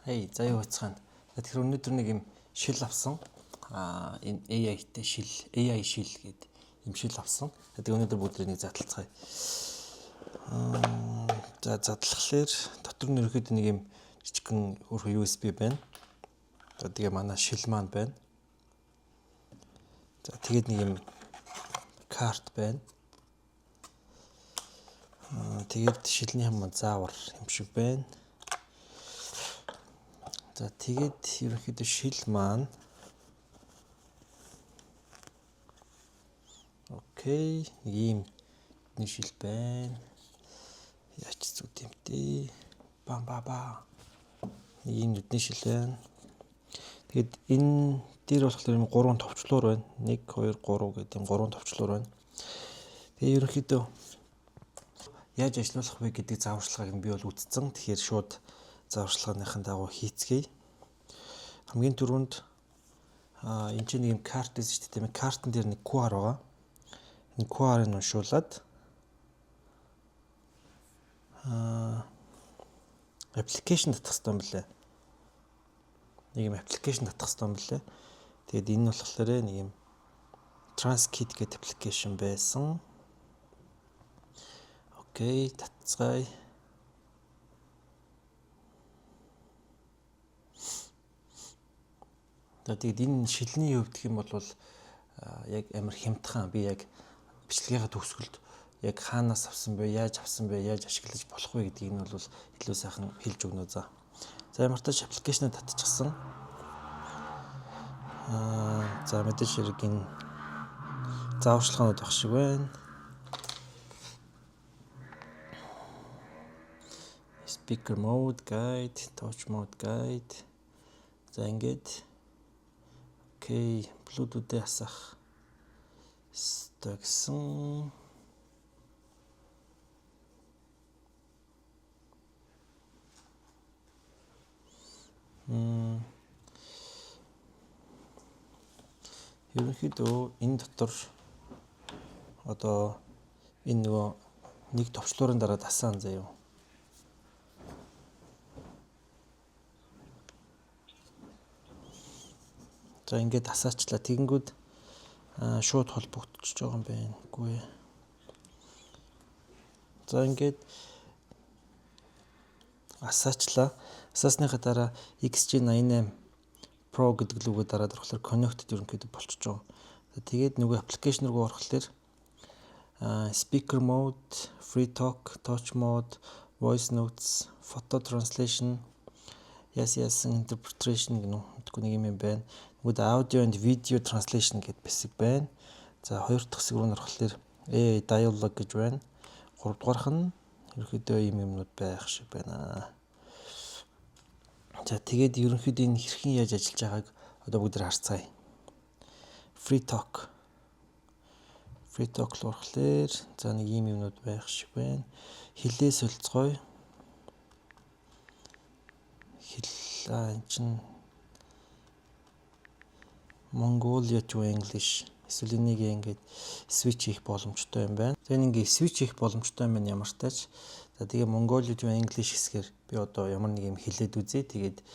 Hey, за юу байцгаана. Тэгэхээр өнөөдөр нэг юм шил авсан. Энэ AI-тэй шил, AI шил гэдэг юм шил авсан. Тэгээ өнөөдөр бүгд нэг задлцгаая. За задлахлаар дотор нь ерөөхдөө нэг юм жижигхэн өөрхөн USB байна. За тэгээ манай шил маань байна. За тэгээд нэг юм карт байна. Тэгээд шилний хам заавар юм шиг байна. За тэгээд ерөнхийдөө шил маань окей, нэг ийм нэг шил байна. Яач зүг юм бэ? Бам ба ба. Нэг ийм нүдний шил байна. Тэгээд энэ дээр болохоор юм гурван товчлуур байна. 1 2 3 гэдэг юм гурван товчлуур байна. Тэгээ ерөнхийдөө яаж ажиллуулах вэ гэдэг зааварчилгааг нь би бол үзсэн. Тэгэхээр шууд зааварчилгааныхын дагуу хийцгээе. Хамгийн түрүүнд энэ чинь нэг юм карт байсан шүү дээ, тийм ээ. Картн дээр нэг QR байгаа. Энэ QR-ыг уншуулад application татах хэрэгтэй юм билээ. Нэг юм application татах хэрэгтэй юм билээ. Тэгээд энэ нь болохоор нэг юм TransKit гэдэг application байсан. Окей, татцгаая. За тэгээд энэ шилний хувьд гэх юм бол яг амар хямдхан, би яг бичлэгийн төгсгөлд яг хаанаас авсан бэ, яаж авсан бэ, яаж ашиглаж болох вэ гэдгийг нь бол илүү сайхан хэлж өгнө. За. За ямар тач application-аа татчихсан. За мэдээж хэрэг энэ зааварчилгаанууд байх шиг байна. Speaker mode guide, touch mode guide. За ингээд окей, Bluetooth-ээ асаах ёстой гэсэн. Ерөнхийдөө энэ дотор одоо энэ нөгөө нэг товчлуурын дараа дасаан заяа. За ингээд асаачлаа. Тэгэнгүүт шууд холбогдчихож байгаа юм байна. Үгүй ээ. За ингээд асаачлаа. Асаасныхаа дараа XG88 Pro гэдэг лүгээ дараад орохлоор connected ерөнхийдөө болчихж байгаа. За тэгээд нөгөө application руу орохлоор speaker mode, free talk, touch mode, voice notes, photo translation, яасан interpretation гэнэ мэдгүй нэг юм байна. Нөгөөд audio and video translation гэдэг хэсэг байна. За хоёр дахь хэсэг рүү нь орохлоор AI dialogue гэж байна. Гурав дугаарх нь ерөнхийдөө ийм юмнууд байх шиг байна. За тэгээд ерөнхийдөө энэ хэрхэн яаж ажиллаж байгааг одоо бүгд харцгаая. Free talk. Free talk руу орохлоор за нэг ийм юмнууд байх шиг байна. Хилээ солилцгоё. Хэл энэ чинь Mongolia to English эсвэл энийг ингээд switch хийх боломжтой юм байна. За энэ ингээд switch хийх боломжтой юм байна ямар тач. За тэгээ Mongolia to English хэсгээр би одоо ямар нэг юм хэлээд үзье. Тэгээд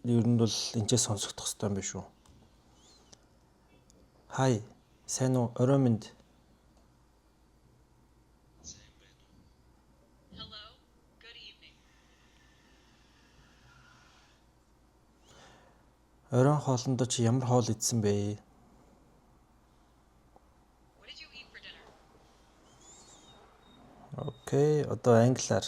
ер нь бол энэчээ сонсогдох хэрэгтэй юм биш үү? Hi, сайн уу? Орой минь. Hello, good evening. Оройн хоолондоо чи ямар хоол идсэн бэ? What did you eat for dinner? Окей, одоо англиар.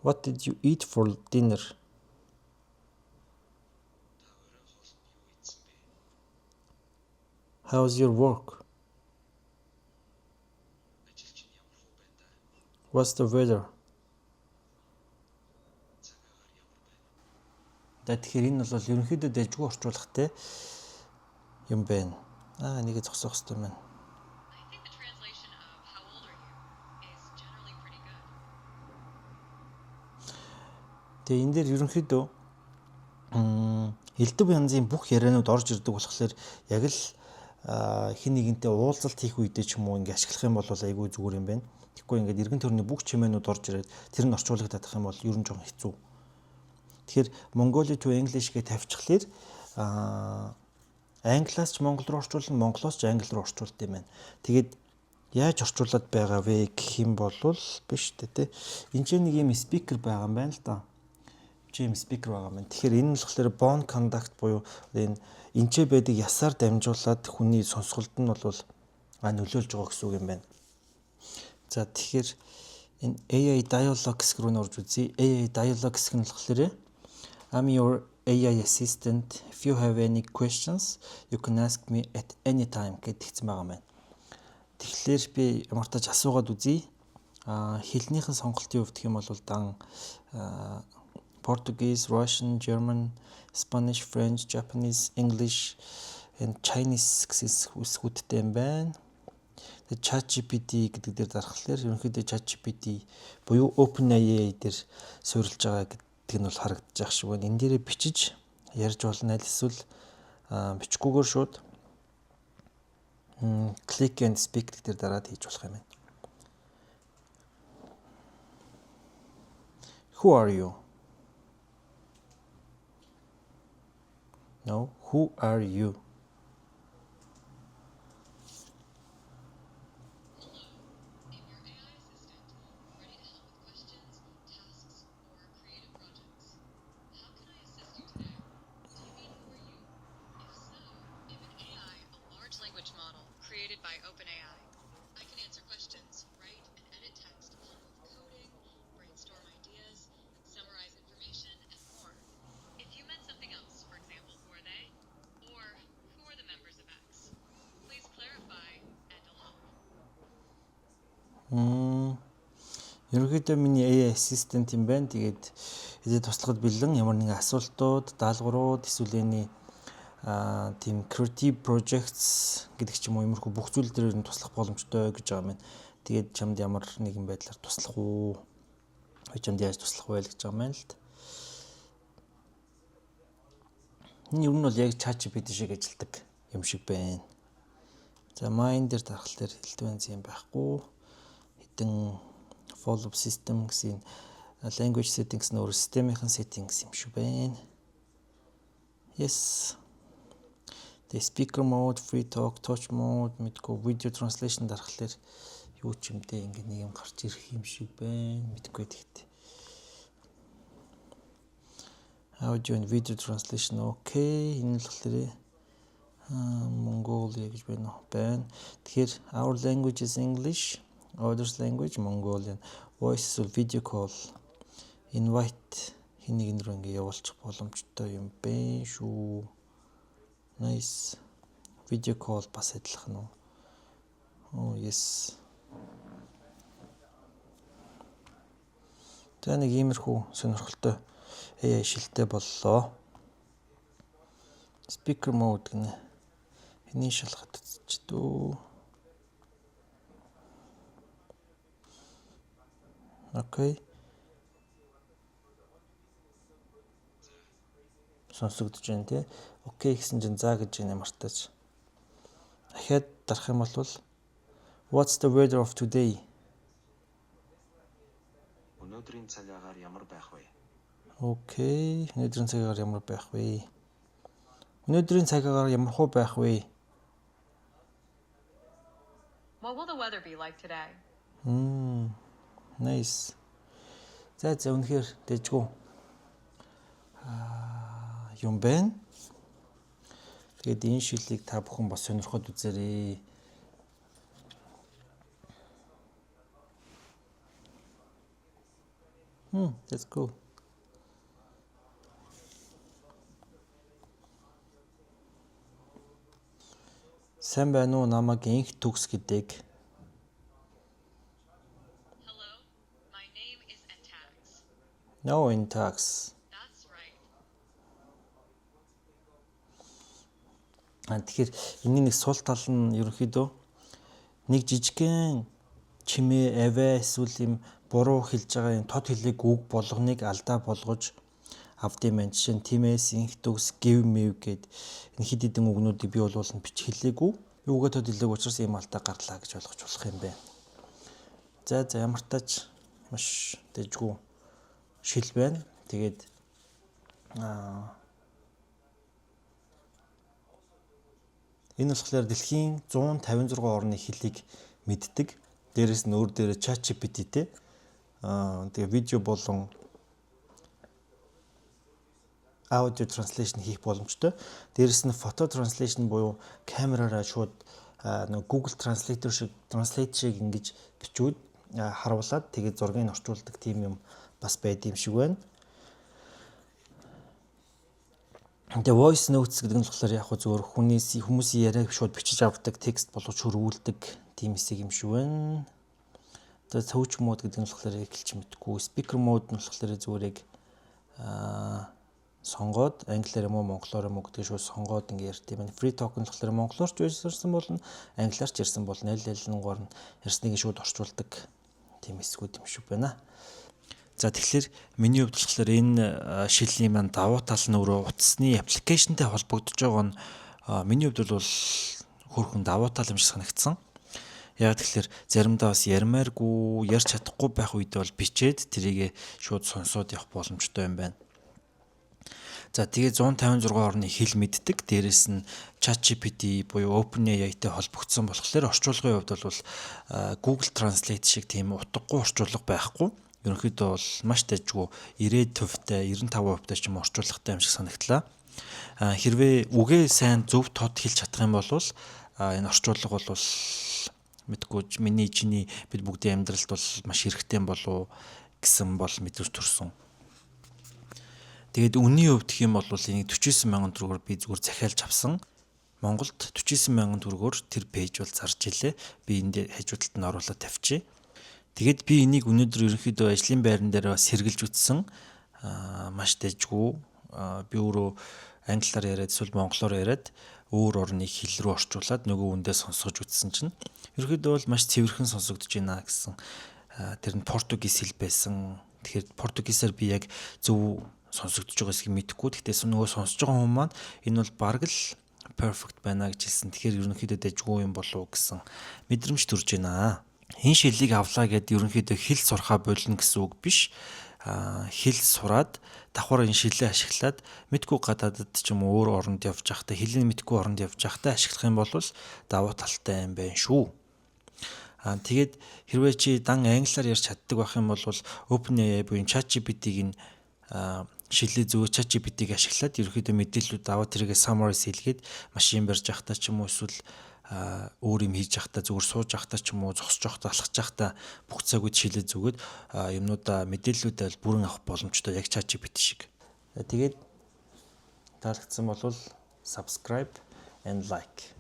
What did you eat for dinner? How's your work? What's the weather? За тэгэхээр энэ бол ерөнхийдөө дэжгүй орчуулгатай юм байна. Нэгэ зогсоох хэрэгтэй юм байна. I think the translation of how old are you is generally pretty good. Тэгээ энэ дээр ерөнхийдөө Элдэв янзын бүх ярианууд орж ирдэг болохоор яг л хэн нэгэнтэй уулзалт хийх үедээ ч юм уу ингээ ашиглах юм бол айгүй зүгээр юм байна. Тэгэхгүй ингээд эргэн тойрны бүх чимээнүүд орж ирээд тэр нь орчуулагдах юм бол ер нь жоохон хэцүү. Тэгэхээр Mongolia to English гэж тавьчихлаар англиас ч монгол руу орчуулна, монголоос ч англи руу орчуулд юм байна. Тэгээд яаж орчуулад байгаа вэ гэх юм бол биш үү те. Энд ч нэг юм speaker байгаа юм байна л да. Ийм speaker байгаа юм байна. Тэгэхээр энэ нь болохоор bone conduct буюу энэ энчээ байдаг ясаар дамжуулаад хүний сонсголд нь бол нөлөөлж байгаа гэсэн үг юм байна. За, тэгэхээр энэ AI dialogue хэсэг рүү орж үзье. AI dialogue хэсэг нь болохоор "I'm your AI assistant. If you have any questions, you can ask me at any time" гэдэгцэн байгаа юм байна. Тэгэхээр би ямар тач асуугаад үзье. Хэлнийхэн сонголтын хувьд гэх юм бол дан Portuguese, Russian, German, Spanish, French, Japanese, English and Chinese гэсэн үсгүүдтэй юм байна. Тэгээд ChatGPT гэдэг дээр дарахлаар ерөнхийдөө ChatGPT буюу OpenAI дээр суурилж байгаа гэдэг нь бол харагдаж байгаа шиг байна. Энэ дээрээ бичиж ярьж болно, аль эсвэл бичихгүйгээр шууд click and speak гэдэг дээр дараад хийж болох юм байна. Who are you? No, who are you? Hello, I'm your AI assistant, ready to help with questions, tasks, or creative projects. How can I assist you today? Do you mean who are you? If so, I'm an AI, a large language model created by OpenAI. I can answer questions, write and edit text, help with coding, brainstorm ideas, summarize information, and more. If you meant something else, for example, who are they? Or who are the members of X? Please clarify and I'll help. Ерөнхийдөө миний AI assistant юм байна. Тэгээд эзэд туслахад бэлэн, ямар нэгэн асуултууд, даалгаврууд, эсвэл энэ тийм creative projects гэдэг ч юм уу, иймэрхүү бүх зүйл дээр нь туслах боломжтой гэж байгаа юм байна. Тэгээд чамд ямар нэгэн байдлаар туслах уу? Би чамд яаж туслах вэ л гэж байгаа юм байна л да. Энэ ер нь бол яг ChatGPT шиг ажилладаг юм шиг байна. За, mine дээр дарахлаар элдв янз юм байхгүй. Хэдэн follow system гэсэн language settings нь өөр системийн settings юм шиг байна. Yes. The speaker mode, free talk, touch mode, мэдгүй, video translation дарахлаар юу ч юм дээ ингэ нэг юм гарч ирэх юм шиг байна. Мэдгүй тэгтээ. Audio and video translation, okay. Энэ л болохоор Mongolia гэж байна уу? Байна. Тэгэхээр our language is English, others language Mongolian. Voice эсвэл video call, invite хэн нэгэн рүү ингэ явуулчих боломжтой юм бэ шүү. Nice. Video call бас адилхан уу? Oh yes. За, нэг иймэрхүү сонирхолтой AI шилтэй боллоо. Speaker mode гинэ. Энийг шалгаад үзчих дөө. Okay. Сонсогдож байна тий. Okay гэсэн чинь за гэж байна мартаж. Дахиад дарах юм бол "What's the weather of today?" Өнөөдрийн цаг агаар ямар байх вэ? Okay. Өнөөдрийн цаг агаар ямар байх вэ? Өнөөдрийн цаг агаар ямар хуу байх вэ? What will the weather be like today? Nice. За, үнэхээр дэжгүй юм байна. Тэгээд энэ шилийг та бүхэн бас сонирхоод үзээрэй. That's cool. Сайн байна уу? Намайг Энх Төгс гэдэг. Hello, my name is Entax. No, Entax. That's right. Тэгэхээр энэний нэг сул тал нь ерөнхийдөө нэг жижигхэн чимээ, авиа эсвэл юм буруу хэлж байгаа юм тод хэлэг үг болгоныг алдаа болгож авдаг юм байна. Жишээ нь тиймээс, энх төгс, гэв мэв гээд энэ хэд хэдэн үгнүүдийг би бол бичих хэлээгүй. Би үгээ тод хэлээг учраас ийм алдаа гарлаа гэж ойлгож болох юм байна. За, ямар тач маш дэжгүй шил байна. Тэгээд энэ болохоор дэлхийн 156 орны хэлийг мэддэг. Дээрээс нь өөр дээрээ ChatGPT-тэй. Тэгээ видео болон аудио translation хийх боломжтой. Дээрээс нь photo translation буюу камераараа шууд нэг Google Translator шиг, Translate шиг ингэж бичүүд харуулад, тэгээд зургийг орчуулдаг тийм юм бас байд юм шиг байна. Тэгээ voice notes гэдэг нь болохоор яг хөө зөвхөн хүнээс хүмүүсийн яриаг шууд бичиж авдаг, текст болгож хөрвүүлдэг тийм хэсэг юм шиг байна. Тэгээ touch mode гэдэг нь болохоор яг хэлж мэдэхгүй. Speaker mode нь болохоор зүгээр яг сонгоод англиар юм уу, монголоор юм уу гэдгийг шууд сонгоод ингэ ярьд юм байна. Free talk нь болохоор монголоор ч ярьсан болно, англиар ч ярьсан болно. Аль аль нь гоор нь ярьсныг шууд орчуулдаг тийм хэсгүүд юм шиг байна. За, тэгэхээр миний хувьд болохоор энэ шилний маань давуу тал нь өөрөө утасны application тэй холбогдож байгаа нь миний хувьд бол хөөрхөн давуу тал юм шиг санагдсан. Яг тэгэхээр заримдаа бас ярмааргүй, ярьж чадахгүй байх үед бол бичээд тэрийг шууд сонсоод явах боломжтой юм байна. За, тэгээ 156 орны хэл мэддэг. Дээрээс нь ChatGPT буюу OpenAI-тай холбогдсон болохоор орчуулгын хувьд бол Google Translate шиг тийм утгагүй орчуулга байхгүй. Ерөнхийдөө бол маш дажгүй 90%-тай, 95%-тай ч юм орчуулгатай юм шиг санагдлаа. Хэрвээ үгээ сайн зөв тод хэлж чадах юм бол энэ орчуулга бол мэдгүй миний, чиний, бид бүгдийн амьдралд бол маш хэрэгтэй болов гэсэн бол мэдрэмж төрсөн. Тэгээд үнийн хувьд гэх юм бол энийг 49 мянган төгрөгөөр би зүгээр захиалж авсан. Монголд 49 мянган төгрөгөөр тэр page бол зарж илээ. Би энд хажуу талд нь оруулаад тавьчих. Тэгээд би энийг өнөөдөр ерөнхийдөө ажлын байран дээр бас хэрэглэж үзсэн. Маш дажгүй. Би өөрөө англиар яриад эсвэл монголоор яриад өөр орны хэл рүү орчуулад нөгөө хүндээ сонсгож үзсэн чинь ерөнхийдөө бол маш цэвэрхэн сонсогдож байна гэсэн. Тэр нь португис хэл байсан. Тэгэхээр португисаар би яг зөв сонсогдож байгаа хэсгийг мэдэхгүй. Гэхдээ нөгөө сонсож байгаа хүн маань энэ бол бараг л perfect байна гэж хэлсэн. Тэгэхээр ерөнхийдөө дажгүй юм болов уу гэсэн мэдрэмж төрж байна. Энэ шилийг авлаа гэд ерөнхийдөө хэл сурахаа болно гэсэн үг биш. Хэл сураад давхар энэ шилээ ашиглаад мэдгүй гадаадд ч юм уу өөр оронд явж байхдаа, хэлийг мэдгүй оронд явж байхдаа ашиглах юм бол давуу талтай юм байна шүү. Тэгээд хэрвээ чи дан англиар ярьж чаддаг байх юм бол OpenAI буюу ChatGPT-г нь шилээ зөө ChatGPT-г ашиглаад ерөнхийдөө мэдээллүүд аваад тэрийгэ summarize хийлгээд машин барьж байхдаа ч юм уу, эсвэл өөр юм хийж байхдаа, зүгээр сууж байхдаа ч юм уу, зогсож байхдаа, алхаж байхдаа бүх цаг үед шилээ зүгээд юмнуудаа, мэдээллүүдээ бүрэн авах боломжтой, яг ChatGPT шиг. Тэгээд таалагдсан бол subscribe and like.